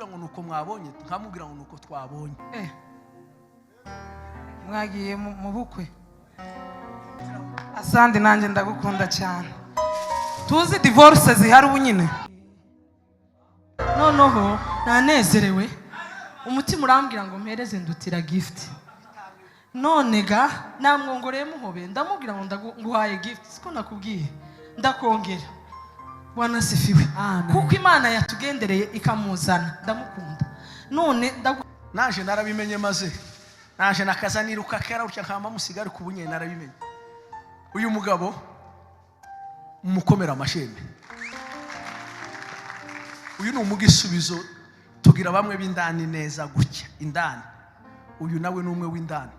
Akatubwira ngo nuko mwabonye, nkamubwira ngo nuko twabonye. Mwagiye mu bukwe. Asandi, nanjye ndagukunda cyane. Tuzi divorce zihari ubu nyine. Noneho nanezerewe, umutima urambwira ngo mpereze Ndutira gift. None ga namwongoreye muhobe, ndamubwira ngo nguhaye gift, siko nakubwiye, ndakongera. Bwana asifiwe. Amen. Kuko Imana yatugendereye ikamuzana, ndamukunda. None ndagu Naje narabimenye, maze naje nakaza niruka kera utya nkama musigare ku bunye, narabimenye. Uyu mugabo mukomera amashembe. Uyu ni umugisubizo. Tugira bamwe b'indani neza gutya indani, uyu nawe ni umwe w'indani.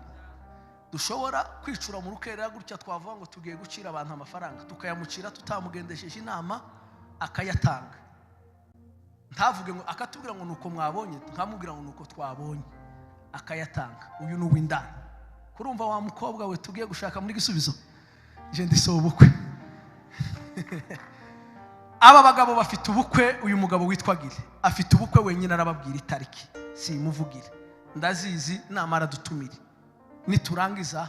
Dushobora kwicura mu rukerera gutya, twavuga ngo tugiye gucira abantu amafaranga, tukayamucira tutamugendesheje inama, akayatanga, ntavuge ngo, akatubwira ngo nuko mwabonye, nkamubwira ngo nuko twabonye, akayatanga. Uyu ni uw'indani. Kurumva wa mukobwa we tugiye gushaka muri Gisubizo, je ndisaba ubukwe. Aba bagabo bafite ubukwe. Uyu mugabo witwa Gire afite ubukwe wenyine, arababwira itariki, simuvugire, ndazizi. Namara dutumire, niturangiza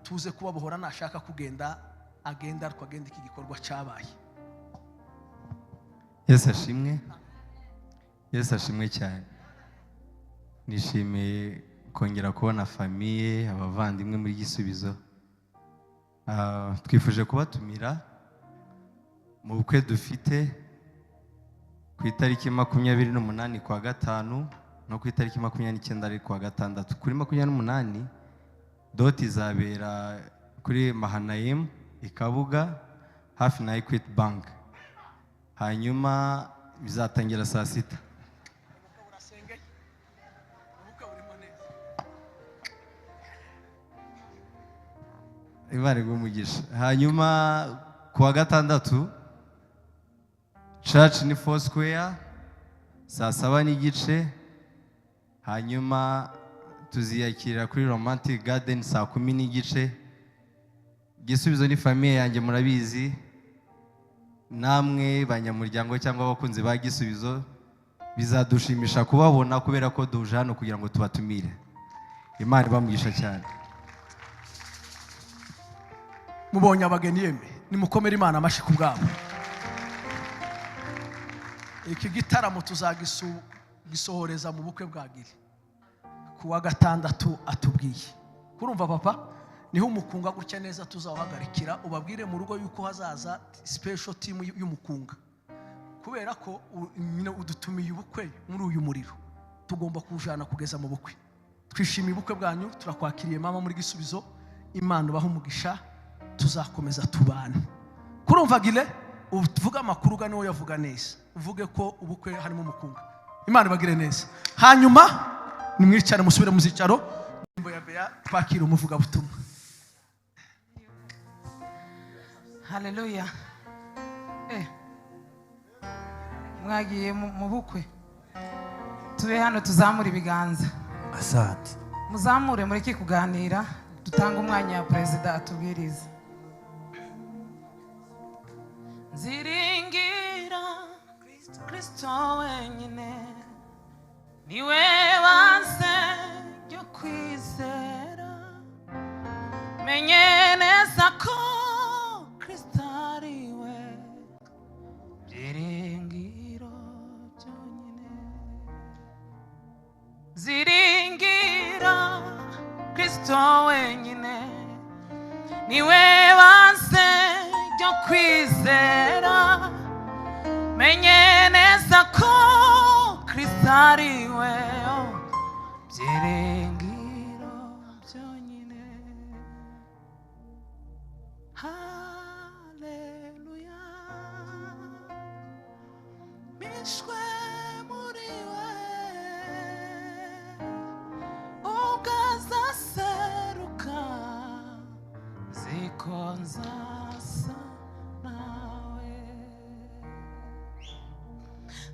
tuze kubabohora. Nashaka kugenda agenda, ariko agenda iki gikorwa cyabaye. Yesu ashimwe, Yesu ashimwe cyane. Nishimiye kongera kubona famille, abavandimwe muri Gisubizo. Twifuje kubatumira mu bukwe dufite ku itariki 28 kwa gatanu no ku itariki 29 ari kwa gatandatu. Kuri 28 dot izabera kuri Mahanayimu i Kabuga, hafi na Equity Bank, hanyuma bizatangira saa 6. Urasengeye, ubukwe burimo neza. Imana iguhe umugisha. Hanyuma ku wa gatandatu church ni Four Square saa 7:30, hanyuma tuziyakirira kuri Romantic Garden saa 10:30. Igisubizo ni famille yanjye, murabizi namwe banyamuryango cyangwa abakunzi ba Gisubizo, bizadushimisha kubabona kubera ko duje hano kugira ngo tubatumire. Imana ibamugisha cyane. Mubonye abageni yeme, nimukomere Imana amashyi ku bwabo. Iki gitaramo tuzagisohoreza mu bukwe bwa Gire ku wa gatandatu atubwiye. Kurumva papa, niho umukunga gutya neza tuzawuhagarikira. Ubabwire mu rugo yuko hazaza special team y'umukunga, kubera ko nyine udutumiye ubukwe muri uyu muriro, tugomba kuwujana kugeza mu bukwe. Twishimiye ubukwe bwanyu, turakwakiriye mama muri Gisubizo. Imana ubahe umugisha, tuzakomeza tubane. Kurumva Gire, uvuge amakuru ugana niwo yavuga neza, uvuge ko ubukwe harimo umukunga. Imana ibagire neza. Hanyuma nimwicare, musubire mu zicaro. Indirimbo ya Bea, twakira umuvugabutumwa. Haleluya. Mwagiye mu bukwe. Tube hano, tuzamure ibiganza. Asante. Muzamure, mureke kuganira, dutange umwanya wa perezida atubwirize. Nziringira Kristo wenyine, niwe banze ryo kwizera. Menye neza ko Kristo ari we byiringiro byonyine. Ziringira Kristo wenyine, niwe banze ryo kwizera. Menye neza ko Kristo ari we, oh, byiringiro byonyine. Haleluya, mishwe muri we, ubwo azaseruka ziko nzasa nawe,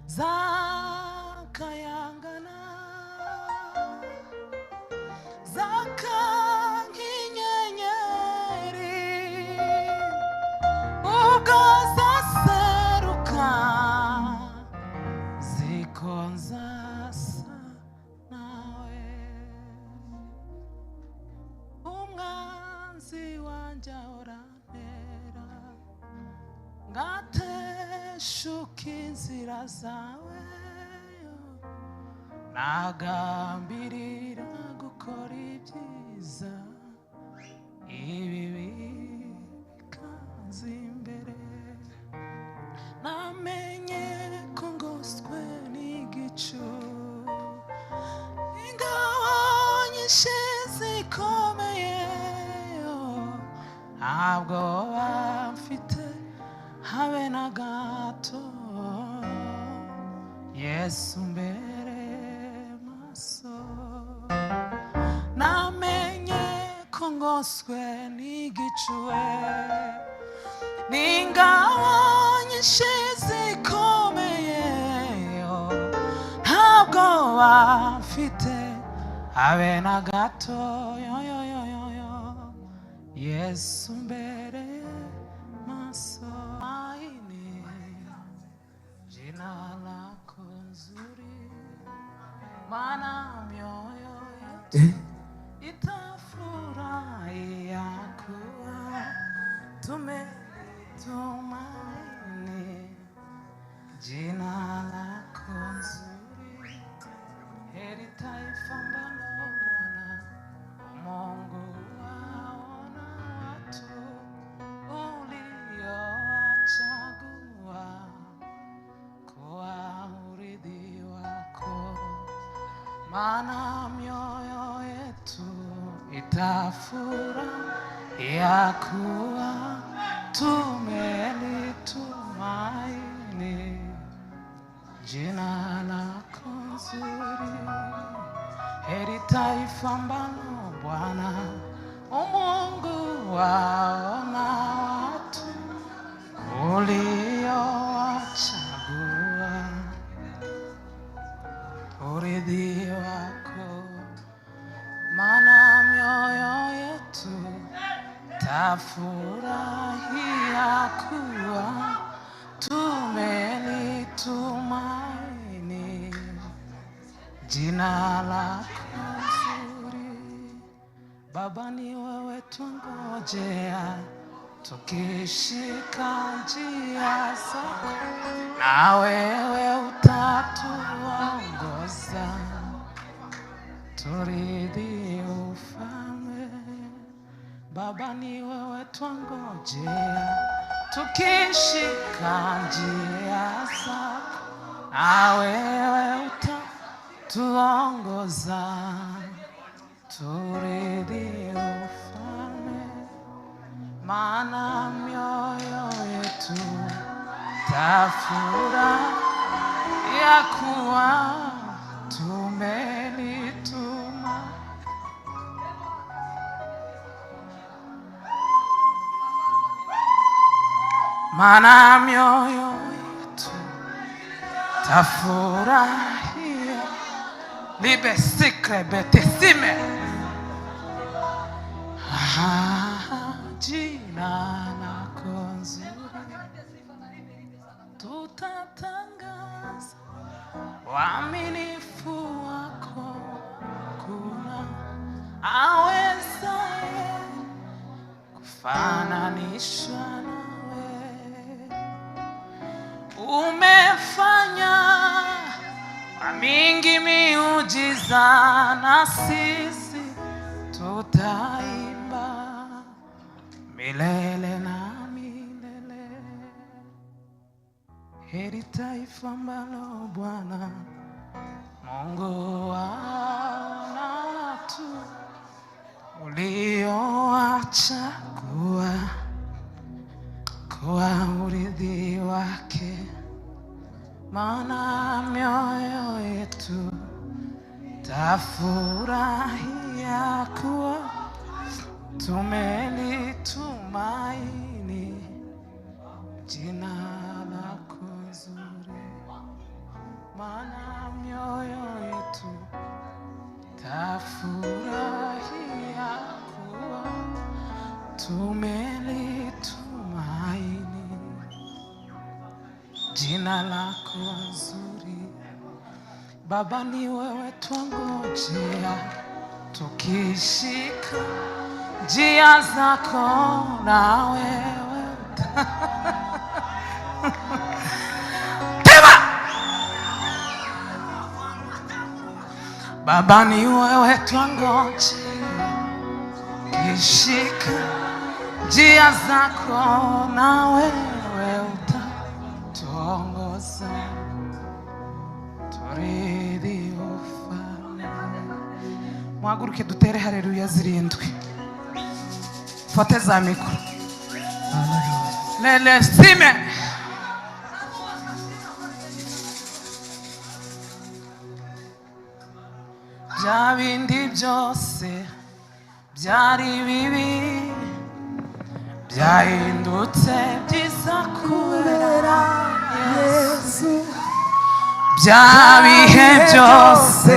zakayangana. Nteshuka inzira zawe, nagambirira gukora ibyiza, ibibi bikaza imbere. Namenye ko ngoswe n'igicu, ingabo nyinshi zikomeye, ntabwo mfite habe na gato. Yesu mbere maso. Namenye ko ngoswe n'igicuwe, n'ingabo nyinshi zikomeye, ntabwo bafite habe na gato. Yo yo yo yo yo, Yesu mbere maso. Maini jina lako nzuri, maana mioyo yetu itafurahia kuwa tumetumaini jina lako nzuri. Heri taifa ambalo Bwana Mungu waona watu uliowachagua kuwa urithi wako, maana mioyo yetu itafurahia kuwa tumelitumaini jina lako nzuri. Heri taifa ambalo Bwana Mungu waona watu uliowachagua urithi wako, maana mioyo yetu tafurahia kuwa tumelitumaini jina lako nzuri. Baba, ni wewe twangojea, tukishika njia zako, na wewe utatuongoza turithi ufalme. Baba, ni wewe twangojea, tukishika njia zako, na wewe utatuongoza turithi ufalme, maana mioyo yetu tafurahia kuwa tumelituma. Maana mioyo yetu tafurahia libe sikre betesime. Ah, jina lako nzuri, tutatangaza uaminifu wako, kuna awezaye kufananishwa nawe? Umefanya kwa mingi miujiza, na sisi tutaimba milele na milele. Heri taifa ambalo Bwana Mungu waona watu uliowachagua kuwa urithi wake, maana mioyo yetu tafurahia kuwa tumelitumaini jina lako nzuri, maana mioyo yetu tafurahia kuwa tumelitumaini jina lako nzuri. Baba, ni wewe twangojea, tukishika njia zako, na wewe Baba, ni wewe twangoje, kishika njia zako na wewe utatuongoza, turithi ufalme. Muhaguruke dutere haleluya zirindwi, fate za mikoro lelesime. Bya bindi byose byari bibi byahindutse byiza kubera Yesu. Bya bihe byose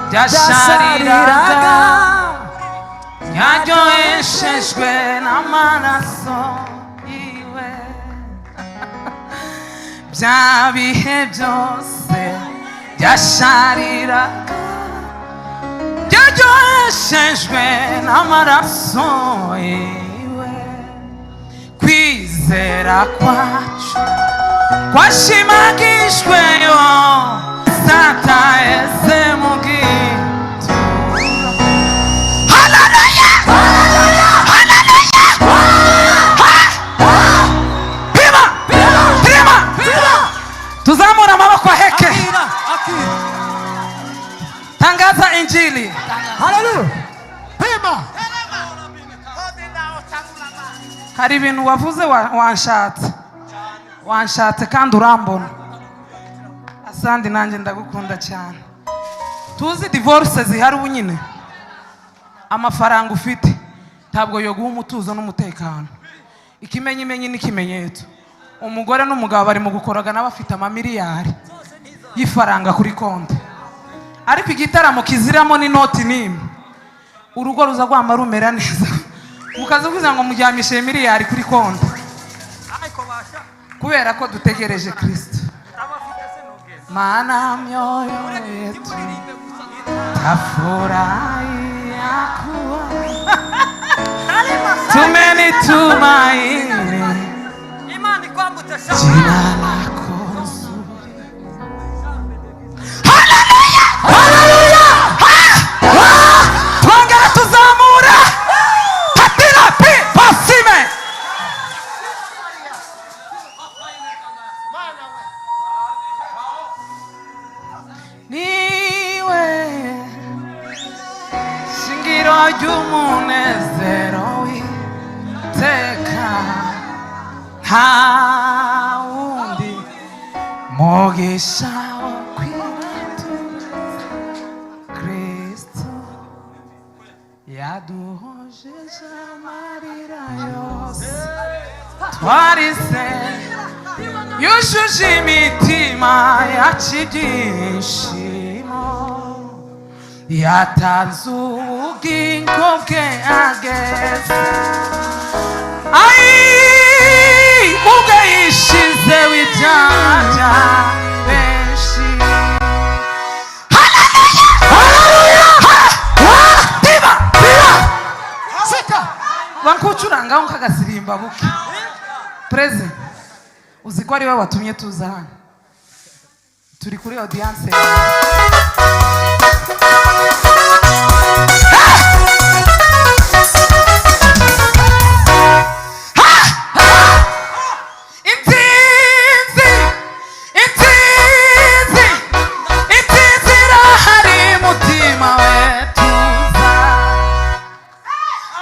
byashariraga byaryoheshejwe n'amaraso yiwe. Bya bihe byose byashariraga byaryoheshejwe n'amaraso yiwe. Kwizera kwacu kwashimagijweyo, sataheze mu gituro. Haleluya! Haleluya! Pima! Pima! Tuzamura amaboko aheke. Akira, akira. Tangaza injili. Haleluya. Pima. Hari ibintu wavuze, wanshatse, wanshatse kandi urambona. Asandi, nanjye ndagukunda cyane. Tuzi divorce zihari ubu nyine. Amafaranga ufite ntabwo yoguha umutuzo n'umutekano. Ikimenyimenyi n'ikimenyetso, umugore n'umugabo bari mu gukorogana bafite amamiliyari y'ifaranga kuri konti, ariko igitaramo kiziramo n'inoti n'imwe. Urugo ruza rwama rumera neza, mukaza kugira ngo mujyamishe miliyari kuri konti, kubera ko dutegereje Kirisito. Maana mioyo yetu tafurahia kuwa tumelitumaini jina lako zuri. Haleluya! Haleluya! Twongera tuzamura patira pi pasime. Niwe shingiro ry'umunezero w'iteka, nta wundi mugisha wo kwiratura. Kristo yaduhojeje amarira yose twarize, yujuje imitima yacu ibyishimo, yatanze ubugingo bwe ageze ai ubwe yishizeho ibyaha bya benshi. Haleluya! Diba! Diba! Sita. Bankucurangaho nk'agasirimba buke. Perezida, uzi ko ari we watumye tuza hano? Turi kuri audience. Intsinzi, intsinzi, intsinzi irahari, mutima we tuza.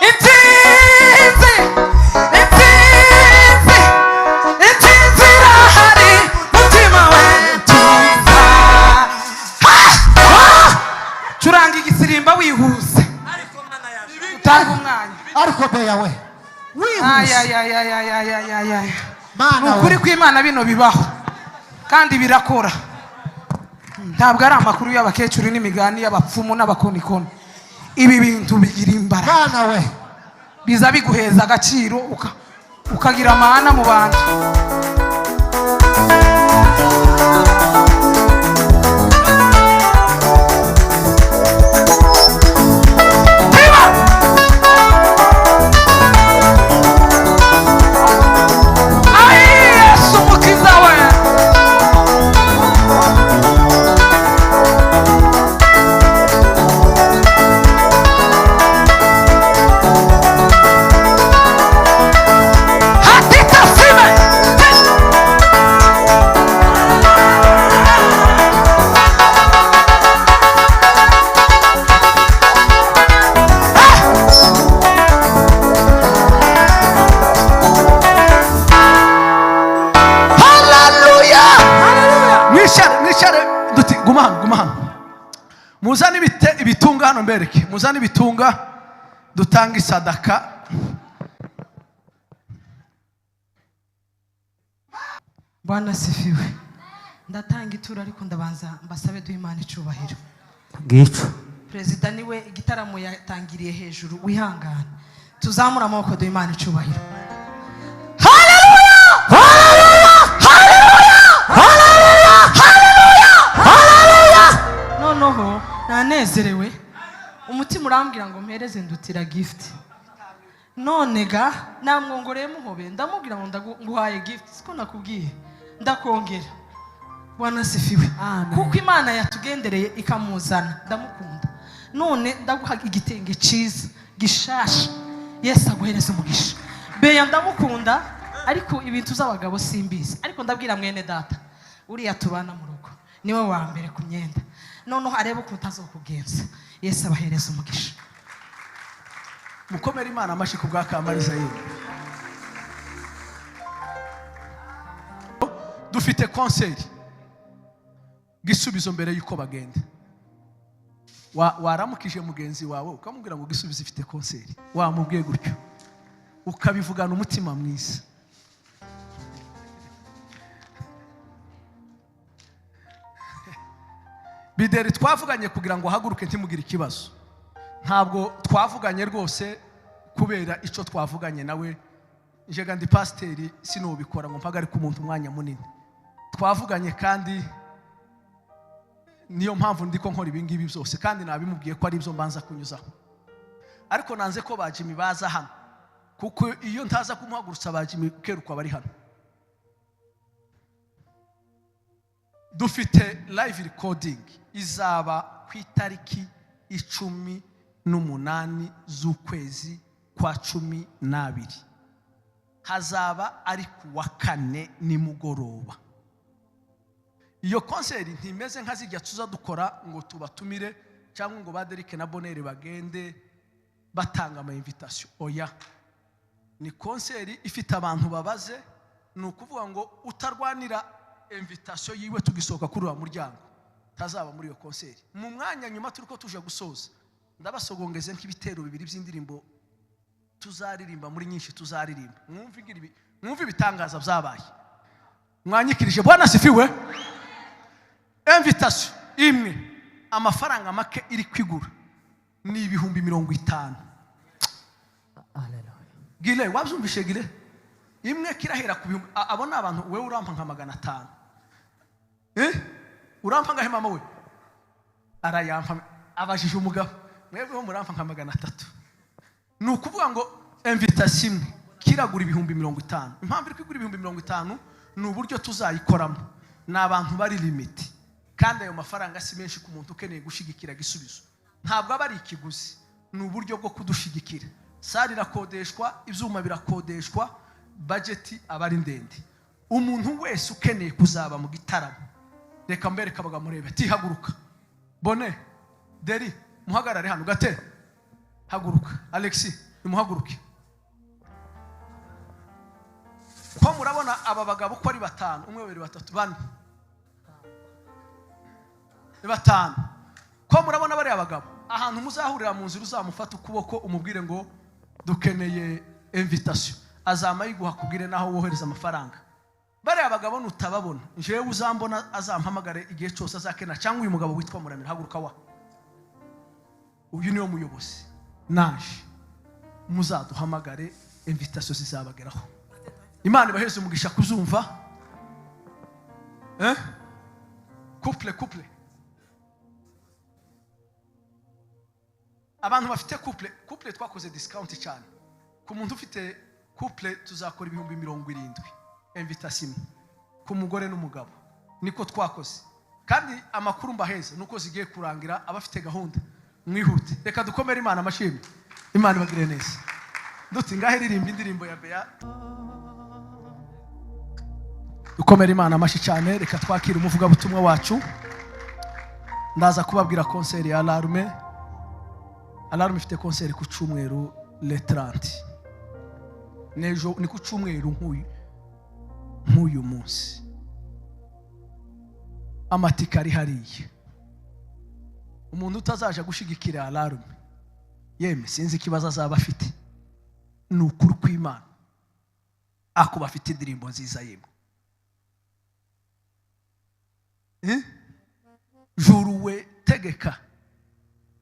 Intsinzi, intsinzi, intsinzi irahari, mutima we tuza. Curanga igisirimba wihuse, utanga umwanya. Ariko beya we. Wihuse. Ayayayayayayayaya. Mana Ni ukuri we. kw'Imana, bino bibaho kandi birakora. Ntabwo ari amakuru y'abakecuru n'imigani y'abapfumu n'abakonikoni. Ibi bintu bigira imbaraga. Mana we. Biza biguheza agaciro, ukagira amahana mu bantu. Piba! Ai, Yesu mukiza we. Muzane ibitunga hano mbereke. Muzane ibitunga dutanga isadaka. Bwana asifiwe. Ndatanga ituro, ariko ndabanza mbasabe duhe Imana icubahiro. Ngico. Perezida niwe igitaramo yatangiriye hejuru, wihangane. Tuzamure amaboko duhe Imana icubahiro. Haleluya! Haleluya! Haleluya! Noneho nanezerewe, umutima urambwira ngo mpereze Ndutira gift. None ga namwongoreye muhobe, ndamubwira ngo nguhaye gift, siko nakubwiye, ndakongera. Bwana asifiwe. Amen. Kuko Imana yatugendereye ikamuzana, ndamukunda. None ndaguha igitenge cyiza gishasha, Yesu aguhereza umugisha. Beya ndamukunda, ariko ibintu z'abagabo simbizi, ariko ndabwira mwene data uriya tubana mu rugo, niwe wa mbere ku myenda, noneho arebe ukuntu azokugenza. Yesu abahereza umugisha. Mukomere Imana amashyi ku bwa Kamariza. Yewe, dufite concert Gisubizo mbere y'uko bagenda. Waramukije mugenzi wawe ukamubwira ngo Gisubizo ifite concert, wamubwiye gutyo ukabivugana umutima mwiza. Bideri twavuganye kugira ngo ahaguruke ntimugire ikibazo. Ntabwo twavuganye rwose kubera icyo twavuganye nawe. Njega ndi pasiteri, sinubikora ngo mpagarike umuntu umwanya munini. Twavuganye kandi niyo mpamvu ndiko nkora ibi ngibi byose, kandi nabimubwiye ko ari ibyo mbanza kunyuzaho. Ariko nanze ko ba Jimmy baza hano, kuko iyo ntaza kumuhagurutsa ba Jimmy keruka bari hano. Dufite live recording izaba ku itariki 18 z'ukwezi kwa 12, hazaba ari ku wa kane nimugoroba. Iyo konseri ntimeze nka zijya tuza dukora ngo tubatumire cyangwa ngo ba Derek na Bonere bagende batanga ama invitation. Oya, ni konseri ifite abantu babaze. Ni ukuvuga ngo utarwanira invitation yiwe tugisohoka kuri uwo muryango tazaba muri iyo konseri. Mu mwanya nyuma turiko tuje gusoza, ndabasogongeze nk'ibitero bibiri by'indirimbo tuzaririmba muri nyinshi tuzaririmba. Mwumve ibitangaza byabaye. Mwanyikirije Bwana asifiwe. Invitation imwe amafaranga make iri kwigura ni 50,000. Haleluya. Gile wabyumvishe? Gile imwe kirahera ku bihumbi, abo ni abantu. Wewe urampa nka 500. Urampa ngahe mama we? Arayampa abajije umugabo. Mwebwe murampa nka 300. Ni ukuvuga ngo invitation imwe kiragura 50,000. Impamvu iri kwigura 50,000 ni uburyo tuzayikoramo, ni abantu bari limit, kandi ayo mafaranga si menshi ku muntu ukeneye gushigikira Gisubizo. Ntabwo aba ari ikiguzi, ni uburyo bwo kudushigikira. Salle irakodeshwa, ibyuma birakodeshwa, budget aba ari ndende. Umuntu wese ukeneye kuzaba mu gitaramo, reka mbereke abagabo, murebe tihaguruka. Bone Deri, muhagarare hano gate, haguruka. Alexi, nimuhaguruke. Ko murabona aba bagabo uko ari batanu, 1, 2, 3, 4, ni 5. Ko murabona bariya bagabo, ahantu muzahurira mu nzira uzamufata ukuboko umubwire ngo dukeneye invitation, azama yiguha kubwire naho wohereza amafaranga. Bariya bagabo nutababona, njyewe uzambona azampamagare igihe cyose azakena, cyangwa uyu mugabo witwa Muramira, haguruka wa. Uyu niwe muyobozi naje, muzaduhamagare invitation zizabageraho. Imana ibaheze umugisha kuzumva. Couple, couple. Abantu bafite couple, couple twakoze discount cyane. Ku muntu ufite couple tuzakora 70,000 invitation imwe ku mugore n'umugabo, niko twakoze. Kandi amakuru mbaheza nuko zigiye kurangira, abafite gahunda mwihute. Reka dukomere Imana amashimwe. Imana ibagire neza. Duti ngahe ririmba indirimbo ya Bea. Dukomere Imana amashyi cyane. Reka twakire umuvugabutumwa wacu. Ndaza kubabwira concert ya Alarme. Alarme ifite concert ku cyumweru le 30. Nejo ni ku cyumweru nk'uyu munsi. Amatike ari hariya. Umuntu utazaja gushigikira alarme, yemwe, sinzi ikibazo azaba afite. Ni ukuri kw'Imana, ako bafite indirimbo nziza yemwe. Eh? Juruwe tegeka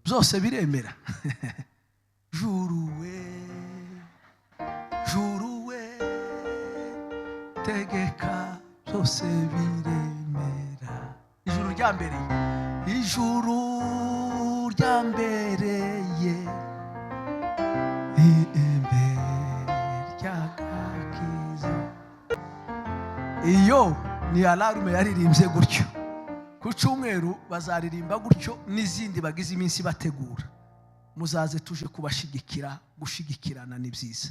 byose biremera. Juruwe, juruwe tegeka byose biremera. Ijuru ryambereye, ijuru ryambereye ihembe ry'agakiza. Iyo ni alarme yaririmbye gutyo. Ku cyumweru bazaririmba gutyo n'izindi bagize iminsi bategura. Muzaze tuje kubashigikira. Gushigikirana ni byiza.